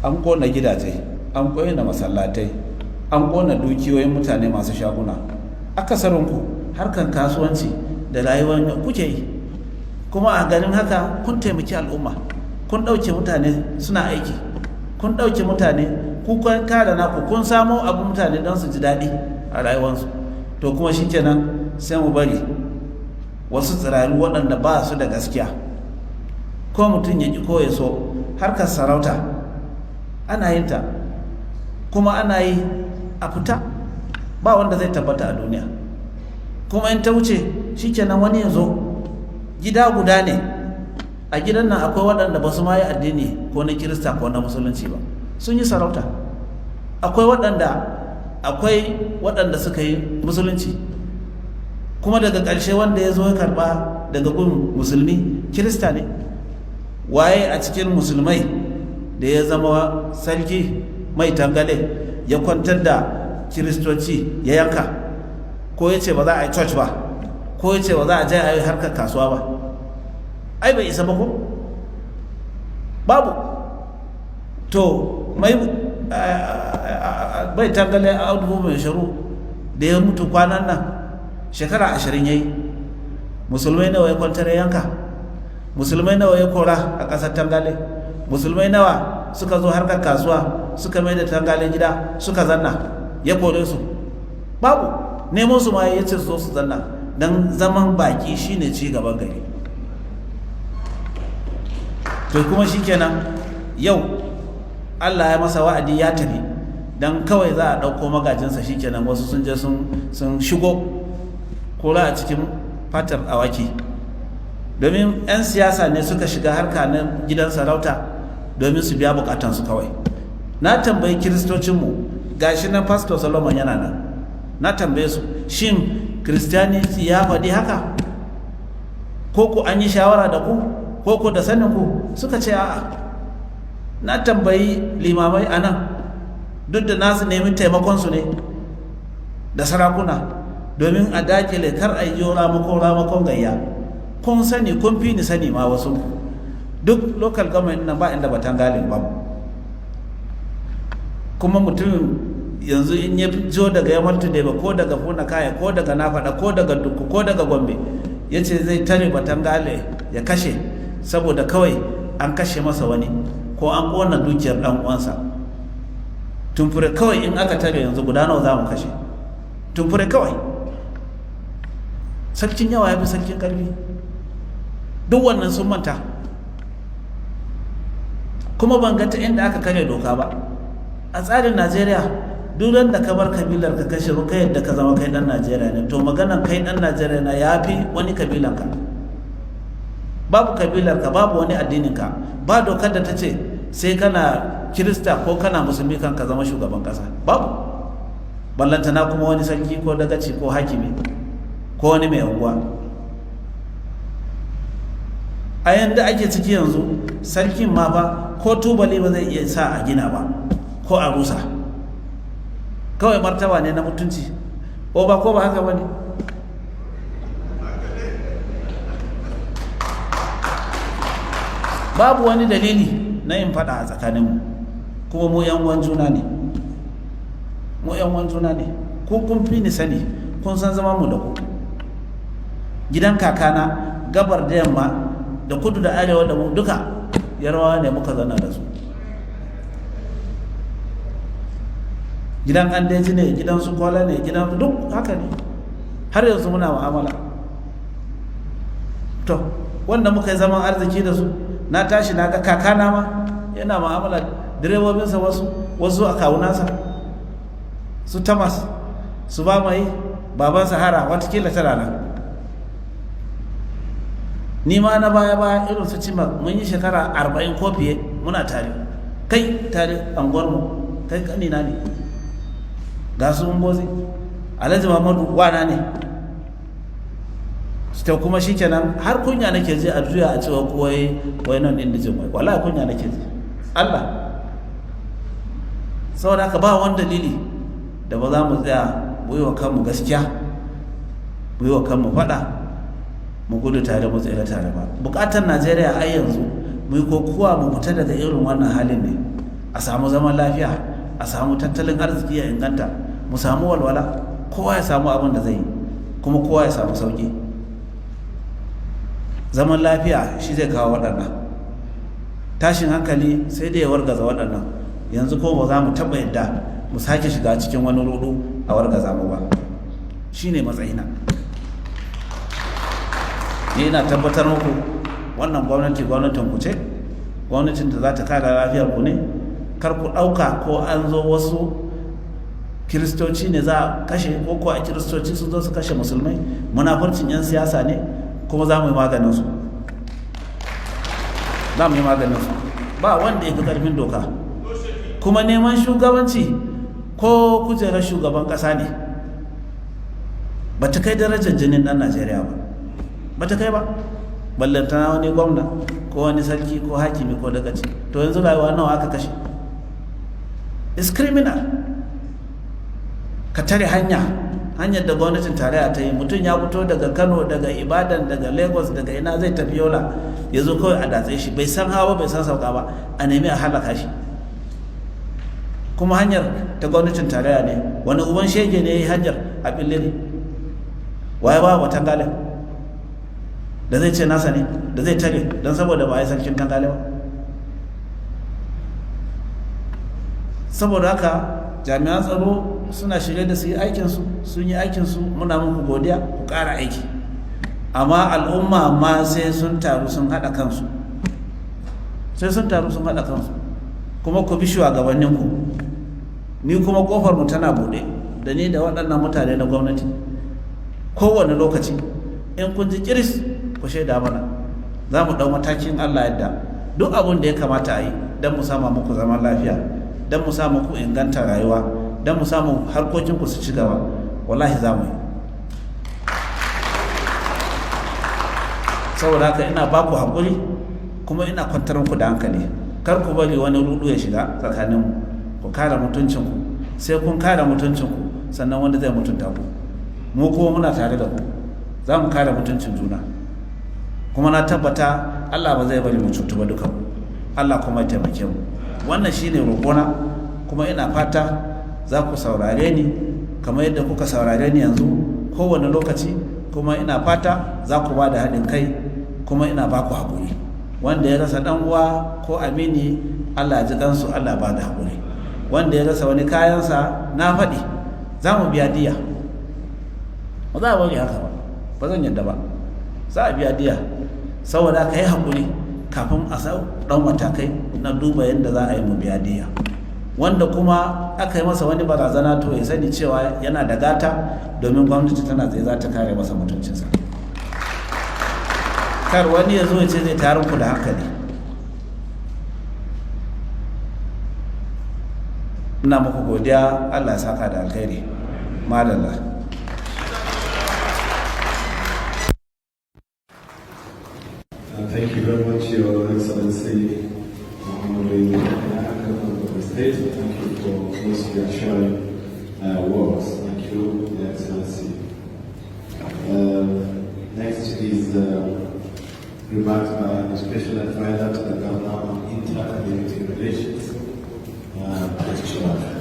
An kona gidaje, an kona masallatai, an kona dukiyoyin mutane masu shaguna. Akasarinku harkan kasuwanci da rayuwar kuke yi, kuma a garin haka kun taimaki al'umma, kun ɗauke mutane suna aiki, kun ɗauke mutane, ku kare naku, kun samo abu mutane don su ji daɗi a rayuwarsu. To kuma shikenan sai mu bari wasu tsiraru waɗanda ba su da gaskiya, ko mutum ya ƙi ko ya so, harkar sarauta ana yin ta, kuma ana yi a fita, ba wanda zai tabbata a duniya. Kuma in ta wuce shikenan, wani ya zo. Gida guda ne, a gidan nan akwai waɗanda ba su ma yi addini ko na Kirista ko na Musulunci ba, sun yi sarauta. Akwai waɗanda suka yi Musulunci, kuma daga ƙarshe wanda ya zo ya karɓa daga gun Musulmi Kirista ne. Waye a cikin Musulmai da ya zama sarki Mai Tangale ya kwantar da Kiristoci ya yanka, ko ya ce ba za a yi church ba, ko ya ce ba za a je a yi harkar kasuwa ba? Ai bai isa ba, ko babu. To Mai Tangale a Audu Mai Sharu da ya mutu kwanan nan, shekara 20 ya yi, Musulmai nawa ya kwantar ya yanka? Musulmai nawa ya kora a ƙasar Tangale? Musulmai nawa suka zo harkar kasuwa, suka mai da Tangale gida, suka zanna, ya kore su? Babu. Nemo su ma ya ce su zo su zanna, don zaman baki shine ci gaban gari. To kuma shikenan, yau Allah ya masa wa'adi ya tafi, don kawai za a ɗauko magajinsa. Shikenan, wasu sun je sun shigo kura a cikin fatar awaki, domin 'yan siyasa ne suka shiga harka na gidan sarauta domin su biya bukatansu kawai. Na tambayi Kiristocinmu, gashi nan Pastor Solomon yana nan, na tambaye su, shin Christianity ya faɗi haka, ko ku an yi shawara da ku, ko ku da sanin ku? Suka ce a'a. Na tambayi limamai a nan, duk da nasu nemi taimakonsu ne da sarakuna domin a dakile kar a yi ramakon gayya. Kun sani, kun fi ni sani ma wasu. Duk local government nan ba inda Batangalin babu. Kuma mutum yanzu in ya zo daga Yamaltu Deba, ko daga Funakaya, ko daga Nafada, ko daga Dukku, ko daga Gombe, ya ce zai tare Batangale ya kashe saboda kawai an kashe masa wani ko an kona dukiyar dan uwansa, Tumfure kawai in aka tare yanzu, guda nawa za mu kashe? Tumfure kawai. Sarkin yawa ya fi sarkin karfi. Duk wannan sun manta. Kuma ban ga ta inda aka karya doka ba a tsarin Najeriya. Duk da ka bar kabilar ka kashe ka, yadda ka zama kai dan Najeriya ne, to maganan kai dan Najeriya na ya fi wani kabilan ka. Babu kabilar ka, babu wani addinin ka, ba dokar da ta ce sai kana Kirista ko kana Musulmi kan ka zama shugaban kasa, babu. Ballantana kuma wani sarki ko dagaci ko hakimi ko wani mai unguwa. A yanda ake ciki yanzu, sarkin ma fa ko tubali ba zai iya sa a gina ba ko a rusa, kawai martaba ne na mutunci. Ko ba haka ba ne? Babu wani dalili na yin fada a tsakaninmu. Kuma mu yan uwan juna ne, mu yan uwan juna ne. Ko kun fi ni sani, kun san zama mu da ku. Gidan kakana, gabar da yamma da kudu da arewa da mu duka Yarbawa ne muka zauna da su. Gidan Andeji ne, gidan su Kola ne, gidan duk haka ne. Har yanzu muna mu'amala. To wanda muka yi zaman arziki da su, na tashi na ga kakana ma yana mu'amala, direbobinsa wasu, wasu a kawunansa, su Tamas, su ba mai baban Sahara, watakila tana nan. Ni ma na baya baya irin su Cima, mun yi shekara 40 ko fiye muna tare, kai tare anguwarmu, kai kanina ne. Ga su Ngozi, Alhaji Muhammadu wana ne. To kuma shikenan, har kunya nake ji a juya a cewa wai wai nan din dijin, wai wallahi kunya nake ji Allah. Saboda haka ba wani dalili da ba za mu tsaya mu yi wa kanmu gaskiya, mu yi wa kanmu faɗa, mu gudu tare mu tsere tare ba. Bukatar Najeriya ai yanzu mu yi kokuwa mu fita daga irin wannan halin ne. A samu zaman lafiya, a samu tattalin arziki ya inganta, mu samu walwala, kowa ya samu abin da zai yi, kuma kowa ya samu sauki. Zaman lafiya shi zai kawo waɗannan. Tashin hankali sai dai ya wargaza waɗannan. Yanzu ko ba za mu taɓa yadda mu sake shiga cikin wani rudu a wargaza mu ba. Shine matsayina. Ni ina tabbatar muku, wannan gwamnati gwamnatin ku ce, gwamnatin da za ta kare lafiyar ku ne. Kar ku ɗauka ko an zo wasu Kiristoci ne za a kashe, ko a Kiristoci sun zo su kashe Musulmai. Munafurcin 'yan siyasa ne, kuma za mu yi maganin su, za mu yi maganin su. Ba wanda ya fi ƙarfin doka. Kuma neman shugabanci ko kujerar shugaban ƙasa ne, ba ta kai darajar jinin ɗan Najeriya ba, ba ta kai ba, ballantana wani gwamna ko wani sarki ko hakimi ko dagaci. To yanzu rayuwa nawa aka kashe? Is criminal ka tare hanya, hanyar da gwamnatin tarayya ta yi. Mutum ya fito daga Kano, daga Ibadan, daga Lagos, daga ina, zai tafi Yola, ya zo kawai a datse shi. Bai san hawa, bai san sauka ba, a nemi a halaka shi. Kuma hanyar ta gwamnatin tarayya ne. Wani uban shege ne ya yi hanyar a bille ne? Waye ba wa Tangale da zai ce nasa ne, da zai tare don saboda ba a yi sarkin Tangale ba? Saboda haka jami'an tsaro suna shirye da su yi aikinsu, sun yi aikinsu, muna muku godiya, ku ƙara aiki. Amma al'umma ma sai sun taru sun haɗa kansu, sai sun taru sun haɗa kansu, kuma ku bi shugabanninku. Ni kuma kofar mu tana buɗe da ni da waɗannan mutane na gwamnati. Kowane lokaci in kun ji kiris, ku shaida mana, za mu ɗau matakin Allah yadda duk abin da ya kamata a yi don mu sama muku zaman lafiya, don mu samu ku inganta rayuwa, don mu samu harkokinku su ci gaba. Wallahi za mu yi. Saboda haka ina ba ku haƙuri, kuma ina kwantar muku da hankali. Kar ku bari wani rudu ya shiga tsakaninmu. Ku kare mutuncinku. Sai kun kare mutuncinku sannan wanda zai mutunta ku. Mu kuma muna tare da ku, za mu kare mutuncin juna. Kuma na tabbata Allah ba zai bari mu cutu ba dukan. Allah kuma ya taimake mu. Wannan shine roƙona, kuma ina fata za ku saurare ni kamar yadda kuka saurare ni yanzu kowane lokaci. Kuma ina fata za ku ba da haɗin kai, kuma ina ba ku haƙuri. Wanda ya rasa ɗan uwa ko amini, Allah ya ji kansu, Allah ba da haƙuri. Wanda ya rasa wani kayansa, na faɗi, za mu biya diya. Ba za a bari haka ba, ba zan yadda ba. Za a biya diya. Saboda ka yi haƙuri kafin a sau ɗan matakai na duba yadda za a yi mu biya diya. Wanda kuma aka yi masa wani barazana, to ya sani cewa yana da gata, domin gwamnati tana tsaye za ta kare masa mutuncinsa. Kar wani ya zo ya ce zai tayar ku da hankali. Ina muku godiya. Allah ya saka da alkhairi. Madalla. Thank you very much, Your Excellency Muhammadu Governor of the State. Thank you for those reassuring words. Thank you, Your Excellency. Next is remarks by the Special Advisor to the Governor on Inter-Community Relations, Mr.